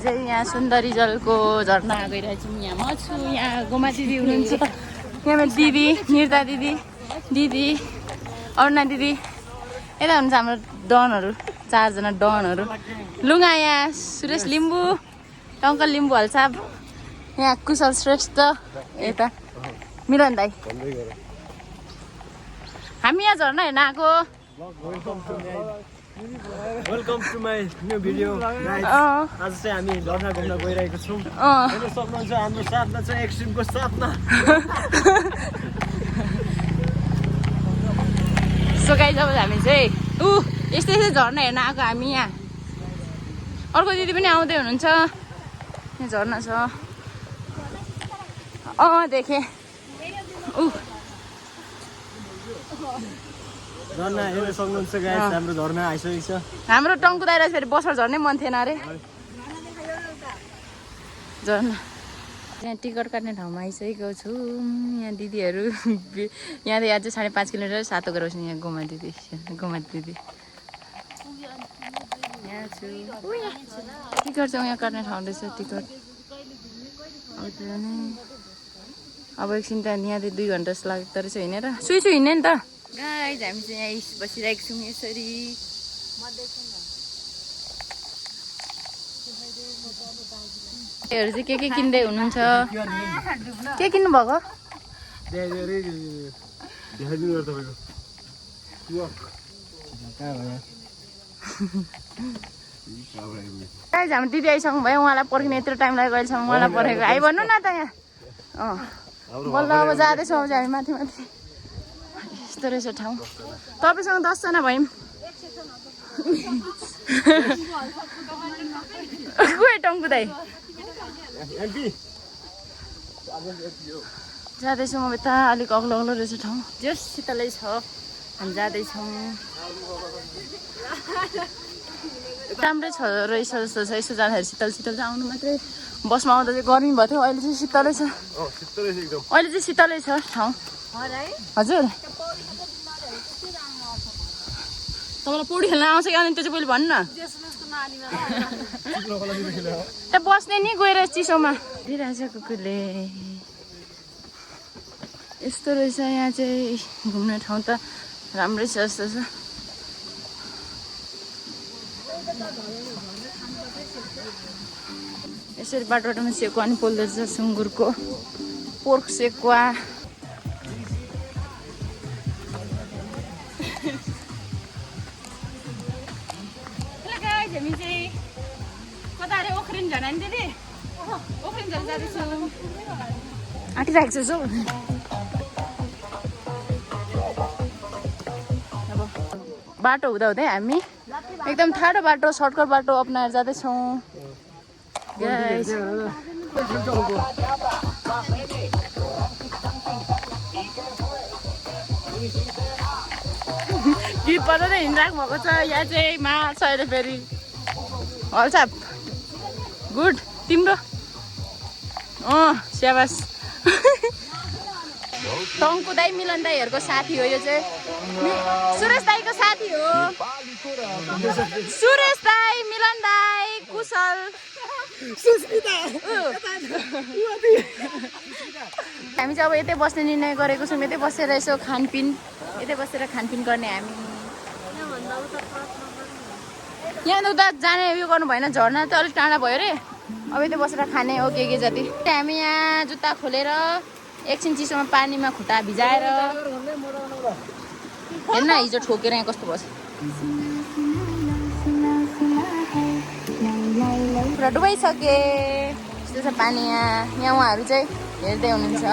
चाहिँ यहाँ सुन्दरी जलको झरना गइरहेछौँ। यहाँ म छु, यहाँ गोमा दिदी हुनुहुन्छ, यहाँ मेरो दिदी निर्ता दिदी, दिदी अरुणा दिदी, यता हुनुहुन्छ हाम्रो डनहरू, 4 जना डनहरू। लुगा यहाँ सुरेश लिम्बू, टङ्कल लिम्बू हल्साब, यहाँ कुशल श्रेष्ठ, यता मिलन दाई। हामी यहाँ झर्ना हेर्न आएको। Welcome to my new video guys. आज चाहिँ हामी झरना घुम्न गइरहेको छौँ। हेर्न सक्नुहुन्छ हाम्रो साथमा चाहिँ एक्सट्रिमको साथमा। सो गाइस अब हामी चाहिँ यस्तै यस्तै झर्ना हेर्न आएको हामी यहाँ। अर्को दिदी पनि आउँदै हुनुहुन्छ। यहाँ झर्ना छ। देखेँ। झरना हेर्न सक्नुहुन्छ गाइस, हाम्रो झरना आइसकेको छ। हाम्रो टङ्कु दाइलाई फेरि बसर झर्नै मन थिएन अरे। झर्ना यहाँ टिकट काट्ने ठाउँमा आइसकेको छु। यहाँ दिदीहरू यहाँ चाहिँ 5.5 किलोमिटर 7 गराउँछ। यहाँ गोमा दिदी यहाँ छु। टिकट चाहिँ यहाँ काट्ने ठाउँ रहेछ टिकट। अब एकछिन त्यहाँ यहाँदेखि 2 घन्टा जस्तो लाग्दो रहेछ हिँडेर। सुई हिँड्ने नि त गाइस। हामी चाहिँ यहाँ बसिरहेको छौँ यसरी। चाहिँ के किन्दै हुनुहुन्छ? के किन्नु भएको? गाइस हाम्रो दिदी आइसक्नु भयो। उहाँलाई पर्खिने यत्रो टाइम लाग्यो अहिलेसम्म। उहाँलाई पर्खेको आइभन्नु न त यहाँ। बल्ल अब जाँदैछौँ अब चाहिँ हामी माथि माथि। यस्तो रहेछ ठाउँ। तपाईँसँग 10 जना भयौँ। गए टङ्कु दाइ। जाँदैछौँ अब यता। अलिक अग्लो अग्लो रहेछ ठाउँ। जस शीतलै छ। हामी जाँदैछौँ। राम्रै छ रहेछ जस्तो छ। यसो जाँदाखेरि शीतल शीतल चाहिँ आउनु मात्रै। बसमा आउँदा चाहिँ गर्मी भएको थियो। अहिले चाहिँ शीतलै छ। अहिले चाहिँ शीतलै छ ठाउँ। हजुर तपाईँलाई पौडी खेल्न आउँछ कि आउँदैन त्यो चाहिँ पहिले भन्नु न। त्यहाँ बस्ने नि गएर चिसोमा दिइरहेछ कुकुरले। यस्तो रहेछ यहाँ चाहिँ घुम्ने ठाउँ त राम्रै छ जस्तो छ। यसरी बाटोमा सेकुवा नि पोल्दो रहेछ। सुँगुरको पोर्क सेकुवा। हामी चाहिँ कता अरे ओखरिन झर्ना नि दिदी? ओखरिन झर्ना जाँदैछौँ। आँटिरहेको छु। अब बाटो हुँदाहुँदै हामी एकदम ठाडो बाटो सर्टकट बाटो अपनाएर जाँदैछौँ। गीत बजाउँदै हिँडिराख्नु भएको छ। यहाँ चाहिँ माछ अहिले फेरि हल्सा गुड तिम्रो। स्याबास। टङ्कु दाई मिलन दाईहरूको साथी हो यो चाहिँ। सुरेश दाईको साथी हो। सुरेश दाई, मिलन दाई, कुशल, हामी चाहिँ अब यतै बस्ने निर्णय गरेको छौँ। यतै बसेर यसो खानपिन गर्ने हामी। यहाँ उता जाने उयो गर्नु भएन। झर्ना त अलिक टाढा भयो अरे। अब यतै बसेर खाने हो के जति। हामी यहाँ जुत्ता खोलेर एकछिन चिसोमा पानीमा खुट्टा भिजाएर हेर्न हिजो ठोकेर यहाँ कस्तो भएछ। पुरा डुबाइसके यस्तो छ पानी यहाँ उहाँहरू चाहिँ हेर्दै हुनुहुन्छ।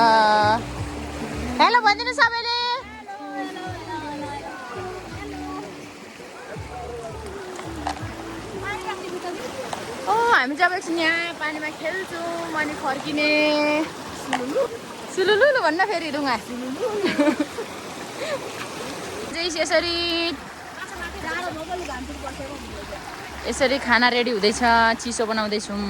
हेलो भनिदिनु सबैले। हामी चाहिँ अब एकछिन यहाँ पानीमा खेल्छौँ अनि फर्किने। सुलुलु भन्न फेरि रुङ्गा। यसरी खाना रेडी हुँदैछ। चिसो बनाउँदैछौँ।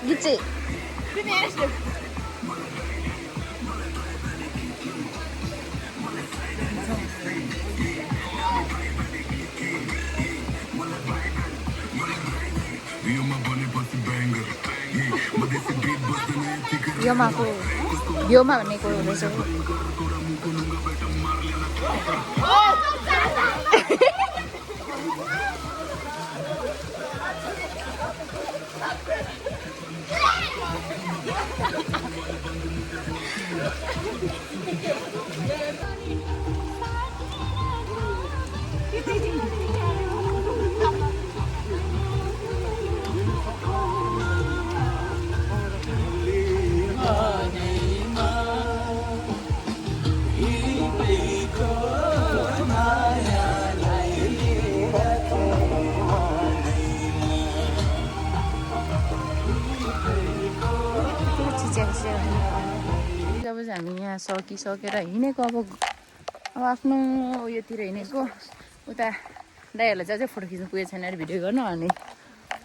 गिचे भ्योमा भन्ने को रहेछ जब हामी यहाँ सकिसकेर हिँडेको अब आफ्नो उयोतिर हिँडेको उता दाइहरूलाई चाहिँ फोटो खिच्नु पुगेको छैन अरे भिडियो गर्नु अनि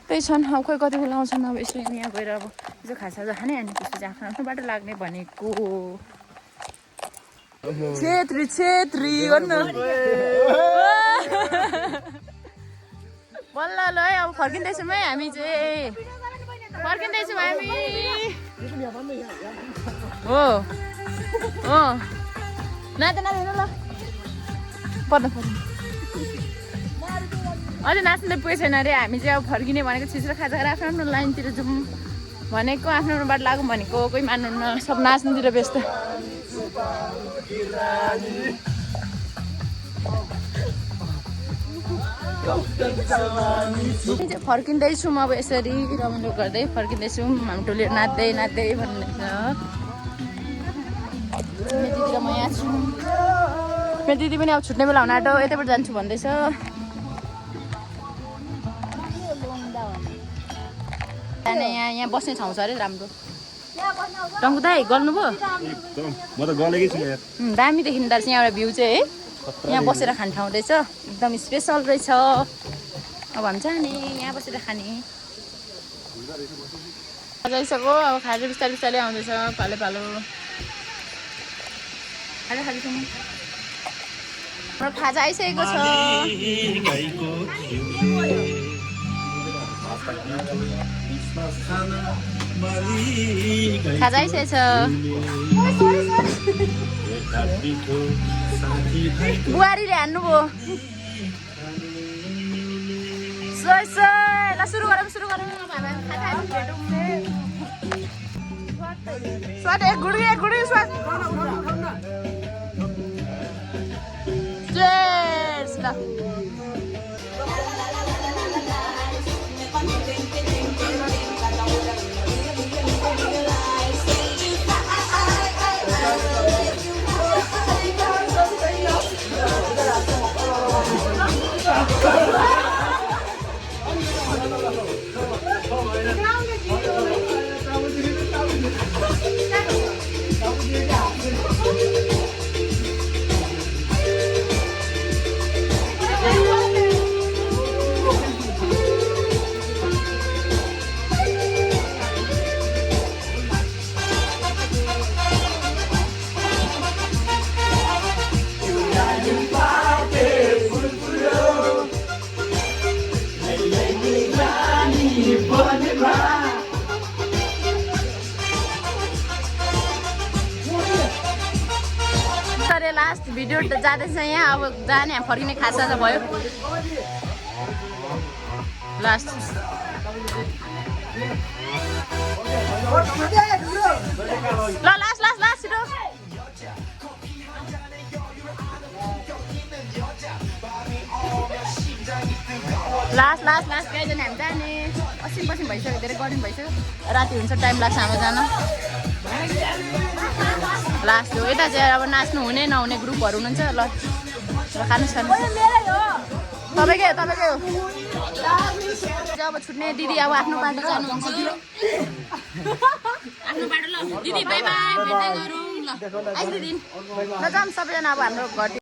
त्यही छन् अब खोइ कति बेला आउँछन् अब यसो यहाँ गएर अब यसो खाजा खाने अनि त्यसपछि आफ्नो आफ्नो बाटो लाग्ने भनेको छेत्री गर्नु बल्ल ल है अब फर्किँदैछौँ है हामी चाहिँ फर्किँदैछौँ हामी हो हो नाच्दा नाच्दैन ल पर्नु अझै नाच्नु त पुगेको छैन अरे हामी चाहिँ अब फर्किने भनेको छिटो खाजा खाएर आफ्नो आफ्नो लाइनतिर जाउँ भनेको आफ्नो आफ्नो बाटो लागौँ भनेको कोही मान्नुहुन्न सब नाच्नुतिर व्यस्त फर्किँदैछौँ अब यसरी रमाइलो गर्दै फर्किँदैछौँ हामी टोलीहरू नाच्दै नाच्दै भन्दैछ मेरो दिदी र म यहाँ छु मेरो दिदी पनि अब छुट्ने बेला हुन आँटो यतैबाट जान्छु भन्दैछ यहाँ बस्ने ठाउँ छ अरे राम्रो टङ्कु दाइ गर्नुभयो म त गलेकै छु दामी देखिँदो रहेछ यहाँ एउटा भ्यू चाहिँ है यहाँ बसेर खाने ठाउँ रहेछ एकदम स्पेसल रहेछ अब हामी जाने यहाँ बसेर खाने खाजाइसक्यो अब खाजा बिस्तारै बिस्तारै आउँदैछ पालो पालो खाजा खाँदैछौँ हाम्रो खाजा आइसकेको छ खाजा आइसकेको छ बुहारीले हान्नुभयो ल सुरु गरौँ स्वाद एक गुडी स्वाद चेयर्स ल लास्ट भिडियो जाँदैछ यहाँ अब जाने हामी फर्किने खासा भयो लास्ट ल लास्ट छिटो लास्ट गइजाने हामी जाने पश्चिम भइसक्यो धेरै गर्मी भइसक्यो राति हुन्छ टाइम लाग्छ हाम्रो जान लास्ट हो यता चाहिँ अब नाच्नु हुने नहुने ग्रुपहरू हुनुहुन्छ ल खानुहोस् तपाईँकै हो अब छुट्ने दिदी अब आफ्नो बाटो जानुहुन्छ आफ्नो बाटो ल दिदी बाई बाई भेट्दै गरौँ ल आइज दिदी ल जाऊँ सबैजना अब हाम्रो घर